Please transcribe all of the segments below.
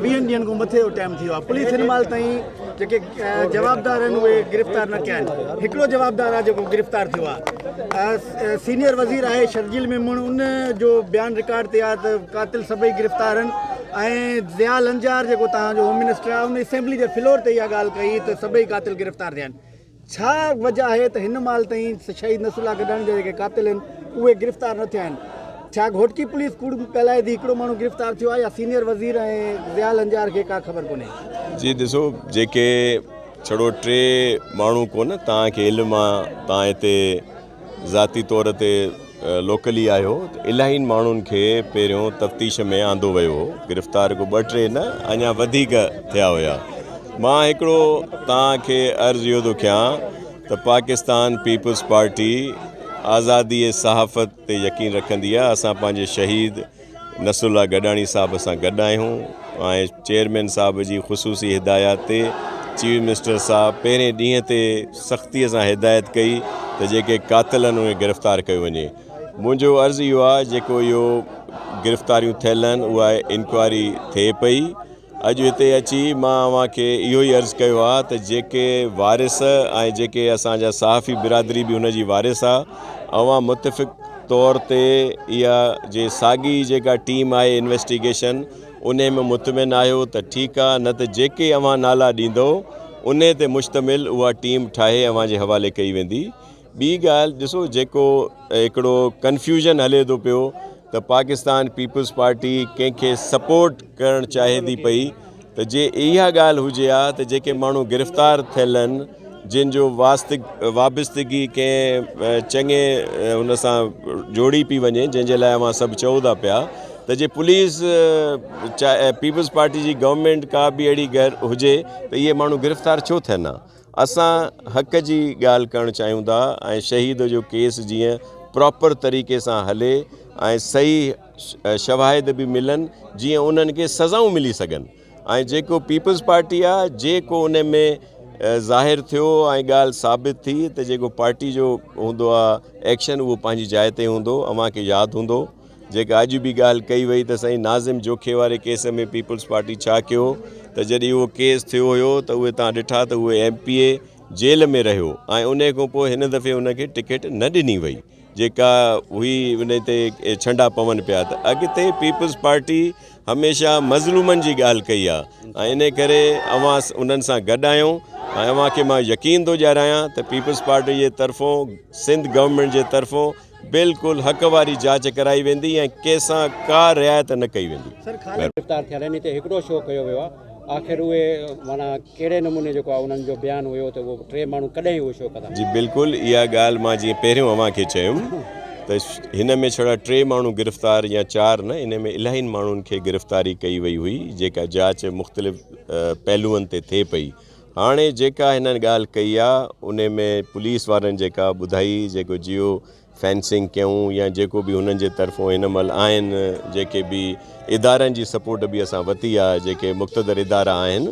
ويهن ڏينهن کان مٿي جو ٽائيم ٿي ويو آهي پوليس هن مهل تائين جيڪي جوابدار آهن اهي گرفتار نه ڪيا آهن هڪڙو جوابدار آهي جيڪو گرفتار ٿيو آهي سينيئر وزير آهي شرجيل ميمڻ ان جو بيان رڪارڊ تي آهي ته قاتل سڀئي گرفتار آهن ۽ ضياء لنجار جيڪو توهان جو هوم منسٽر آهي ان اسيمبلي جي فلور تي اها ڳالهه ڪئي ته سڀئي قاتل گرفتار ٿيا آهن ڇا وجه آهي ته هن مهل تائين شهيد نصرالله گڏاڻي جا جيڪي قاتل آهن اهي گرفتار نه ٿيا آهن؟ ڇا گهوٽڪي پوليس ڪوڙ ڳالهائي ٿي هڪڙو ماڻهو گرفتار ٿيو آهي يا سينيئر وزير ۽ ضياء لنجار کي ڪا خبر ڪونهي؟ جي ڏسو جيڪي ڇڙو ٽي ماڻهو ڪونه توهان کي علم آ توهان هتي ذاتي طور تي لوڪلي آهيو ته الاهين ماڻهن کي پهريون تفتيش ۾ آندو ويو هو گرفتار ڪو ٻه ٽي نه اڃا وڌيڪ ٿيا هيا مان هڪڙو توهان کي عرض اهو ٿو ڪيان ته پاڪستان پيپلز پارٽي آزادي صحافت تي يقين رکندي آهي اسان پنهنجي شهيد نصرالله گڏاڻي صاحب سان گڏ آهيون ۽ چيئرمين صاحب جي خصوصي هدايات تي چيف منسٽر صاحب پهرين ڏينهن تي سختي سان هدايت ڪئي ته جيڪي قاتل آهن اهي گرفتار ڪيو وڃي منهنجو عرض اهو آهي جيڪو اهو گرفتاريون ٿيل آهن اها انڪوائري ٿئي پئي اڄ هتي اچي مان اوهان کي اهو ئي عرض ڪيو آهي ته جيڪي وارث ۽ جيڪي اسان جا صحافي برادري به ان جي وارث آهي اوهان متفق طور تي اها جي ساڳي جيڪا ٽيم آهي انويسٽيگيشن ان ۾ مطمئن آهيو ته ٺيڪ آهي نه ته جيڪي اوهان نالا ڏيندو ان تي مشتمل اها ٽيم ٺاهي اوهان جي حوالي ڪئي ويندي ٻي ڳالهه ڏسو جيڪو هڪڙو ڪنفيوزن هلي ٿو پيو ته پاڪستان پيپلز پارٽي ڪنهن کي سپورٽ ڪرڻ چاهي ٿي پئي ته جي اها ڳالهه هجي ها ته جيڪي ماڻهو گرفتار ٿيل آهن جن جو وابستگي ڪنهن چڱي ان سان جوڙي پئي وڃي جنهن جي لاء اوهان سڀ چئو ٿا پيا ته جي پوليس پيپلز پارٽي جي گورنمينٽ ڪا به اهڙي هجي ته اهي ماڻهو گرفتار ڇو ٿين ها اسان حق جي ڳالهه ڪرڻ چاهيون ٿا ۽ شهيد جو ڪيس جيئن پراپر طريقي سان هلي ۽ صحيح شواهد به ملن جيئن انهن کي سزائون ملي سگهن ۽ جيڪو پيپلز پارٽي آ جي ڪو ان ۾ ظاهر ٿيو ۽ ڳالهه ثابت ٿي ته جيڪو پارٽي جو هوندو آ ايڪشن اهو پنهنجي جاء تي هوندو اوهان کي ياد هوندو جيڪا اڄ به ڳالهه ڪئي وئي ته سائين ناظم جوکي واري ڪيس ۾ پيپلز پارٽي ڇا ڪيو ته جڏهن اهو ڪيس ٿيو هيو ته اهي تان ڏٺا ته اهو ايم پي اي جيل ۾ رهيو ۽ ان کان پوء هن دفعي ان کي ٽڪيٽ نه ڏني وئي جيڪا هئي ان تي ڇنڊا پون پيا ته اڳتي پيپلز پارٽي هميشه مظلومن جي ڳالهه ڪئي آهي ۽ ان ڪري اوهان انهن سان گڏ آهيون ۽ اوهان کي مان يقين ٿو ڏياريان ته پيپلز پارٽي جي طرفون سنڌ گورنمينٽ جي طرفون بلڪل حق واري جاچ ڪرائي ويندي ۽ ڪنهن سان ڪا رعايت نه ڪئي ويندي. سر خالد گرفتار ٿيل آهن هتي هڪڙو شو ڪيو ويو آهي آخر اهي معنيٰ ڪهڙي نموني جيڪو آهي انهن جو بيان هيو ته اهو ٽي ماڻهو ڪڏهن اهو شو ڪندا. جي بلڪل اها ڳالهه مان جيئن پهريون اوهان کي چيم ته هن ۾ ڇڙا ٽي ماڻهو گرفتار يا چار نه ان ۾ الاهين ماڻهن کي گرفتاري ڪئي وئي هئي جيڪا جاچ مختلف پهلوئن تي ٿئي پئي هاڻي جيڪا هنن ڳالهه ڪئي آ انهي ۾ پوليس وارن جيڪا ٻڌائي جيڪو جيو فينسنگ ڪيون يا جيڪو به هنن جي طرفون هن مهل آهن جيڪي به ادارن جي سپورٽ به اسان وتي آ جيڪي مقتدر ادارا آهن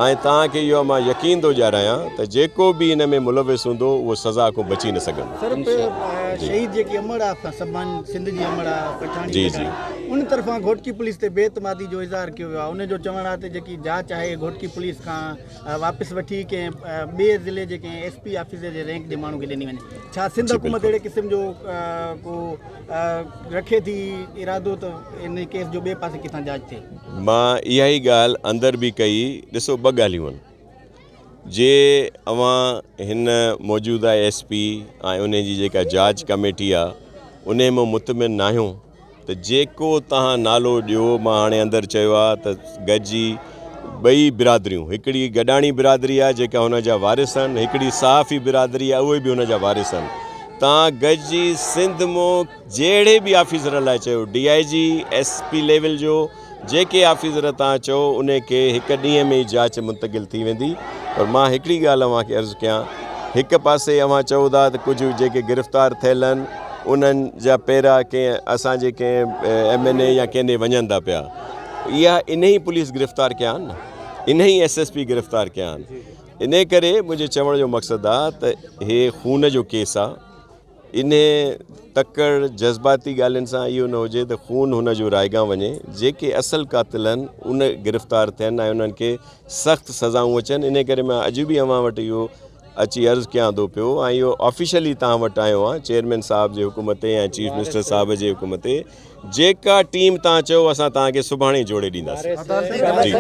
۽ توهان کي اهو مان يقين ٿو ڏيارايان ته جيڪو به ان ۾ ملوث هوندو اهو سزا کان بچي نه سگهندو. سر شهيد جيڪي امڙ آ سبان سنڌ جي امڙ آ پٺاڻي جي جي ان طرفان گهوٽڪي پوليس تي بي اعتمادي جو اظهار ڪيو ويو آ ان جو چوڻ آ ته جيڪي جاچ آهي گهوٽڪي پوليس کان واپس وٺي ڪنهن ٻئي ضلعي جي ڪنهن ايس پي آفيسر جي رينڪ جي ماڻهو کي ڏني وڃي ڇا سنڌ حڪومت اهڙي قسم جو ڪو رکي ٿي ارادو ته ان ڪيس جو ٻئي پاسي ڪٿان جاچ ٿئي؟ مان اها ئي ڳالهه اندر به ڪئي ڏسو ٻه ڳالهيون آهن جي اوهان هن موجوده ايس پي ۽ ان جي جيڪا جاچ ڪميٽي آهي ان مان مطمئن ناهيون ته جيڪو توهان نالو ڏيو مان هاڻي اندر چيو آهي ته گڏجي ٻئي برادريون هڪڙي گڏاڻي برادري آهي جيڪا هن جا وارث آهن هڪڙي صحافي برادري آهي اهي به هن جا وارث آهن توهان گڏجي سنڌ مون جهڙي به آفيسر لاء چيو D I G S P level جو جيڪي آفيسر توهان چئو ان کي هڪ ڏينهن ۾ ئي جاچ منتقل ٿي ويندي پر مان هڪڙي ڳالهه اوهان کي عرض ڪيان هڪ پاسي اوهان چئو ٿا ته ڪجهه جيڪي گرفتار ٿيل آهن انهن جا پيرا ڪنهن اسان جي ڪنهن ايم اين اي يا ڪنهن ڏي وڃن ٿا پيا اها انهي پوليس گرفتار ڪيا آهن نه انهي ايس ايس پي گرفتار ڪيا آهن انهي ڪري منهنجي چوڻ جو مقصد آهي ته هي خون جو ڪيس آهي. انهي تڪڙ جذباتي ڳالهين سان اهو نه هجي ته خون هن جو رائيگان وڃي، جيڪي اصل قاتل آهن ان گرفتار ٿين ۽ انهن کي سخت سزائون اچن، انهي ڪري مان اڄ به اوهان وٽ اهو اچي عرض ڪيان ٿو پيو ۽ اهو آفيشلي توهان وٽ آيو آهيان چيئرمين صاحب جي حڪم تي ۽ چيف منسٽر صاحب جي حڪم تي جيڪا ٽيم توهان چئو اسان توهان کي سڀاڻي جوڙي ڏينداسين. جي.